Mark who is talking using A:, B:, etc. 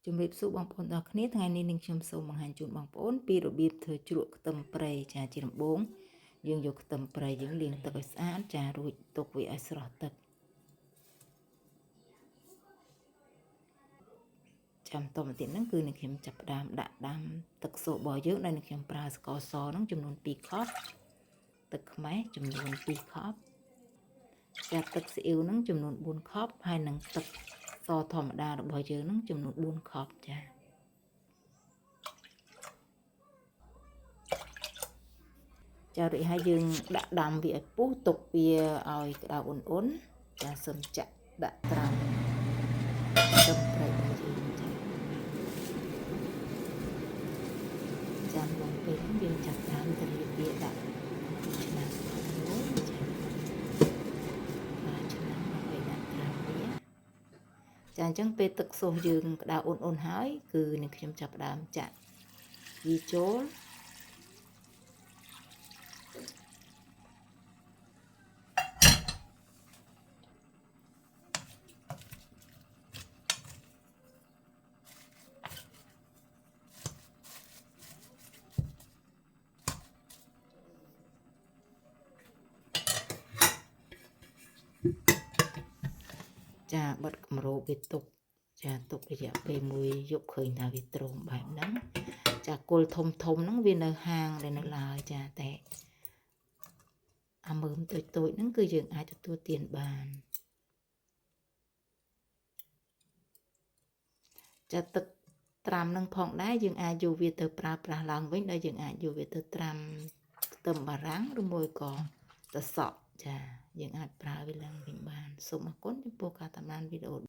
A: ជំរាបសួរបងប្អូនទាំងអស់គ្នាថ្ងៃនេះនាងខ្ញុំសូមបង្ហាញជូនបងប្អូនពីរបៀបធ្វើជ្រក់ខ្ទឹមព្រៃចាជាដំបូងយើងយកខ្ទឹមព្រៃយើងលាងទឹកឲ្យស្អាតចារួចទុកវាឲ្យស្រស់ទឹកចាំតមកទៀតហ្នឹងគឺនាងខ្ញុំចាប់ផ្ដើមដាក់ដាំទឹកស៊ុបរបស់យើងដែលនាងខ្ញុំប្រើស្ករសហ្នឹងចំនួន2ខបទឹកខ្មេះចំនួន2ខបចាទឹកស៊ីអ៊ីវហ្នឹងចំនួន4ខបហើយនិងទឹកសធម្មតារបស់យើងហ្នឹងចំនួន4ខបចាចារួចហើយយើងដាក់ដាំវាឲ្យពុះទុកវាឲ្យក្តៅអ៊ុនៗចាសឹមចាក់ដាក់ត្រាំខ្ទឹមព្រៃរបស់យើងចាចាំឡងពេលហ្នឹងយើងចាប់ដើមទៅរៀបវាដាក់ឆ្នាំមួយចាបាទឆ្នាំដើម្បីដាក់ត្រាំវាចាអញ្ចឹងពេលទឹកស៊ុសយើងក្តៅអ៊ុនៗហើយគឺនឹងខ្ញុំចាប់ផ្ដើមចាក់វាចូលចាបិទគម្របវាទុកចាទុករយៈពេលមួយយប់ឃើញថាវាទ្រោមបែបហ្នឹងចាគល់ធំធំហ្នឹងវានៅហាងដែលនៅឡើយចាតែអាមើមតូចតូចហ្នឹងគឺយើងអាចទទួលទានបានចាទឹកត្រាំនឹងផងដែរយើងអាចយកវាទៅប្រើប្រាស់ឡើងវិញដែលយើងអាចយកវាទៅត្រាំខ្ទឹមបារាំងឬមួយក៏ត្រសក់ចាយើងអាចប្រើវាឡើងវិញបានសូមអរគុណចំពោះការតាមដានវីដេអូ។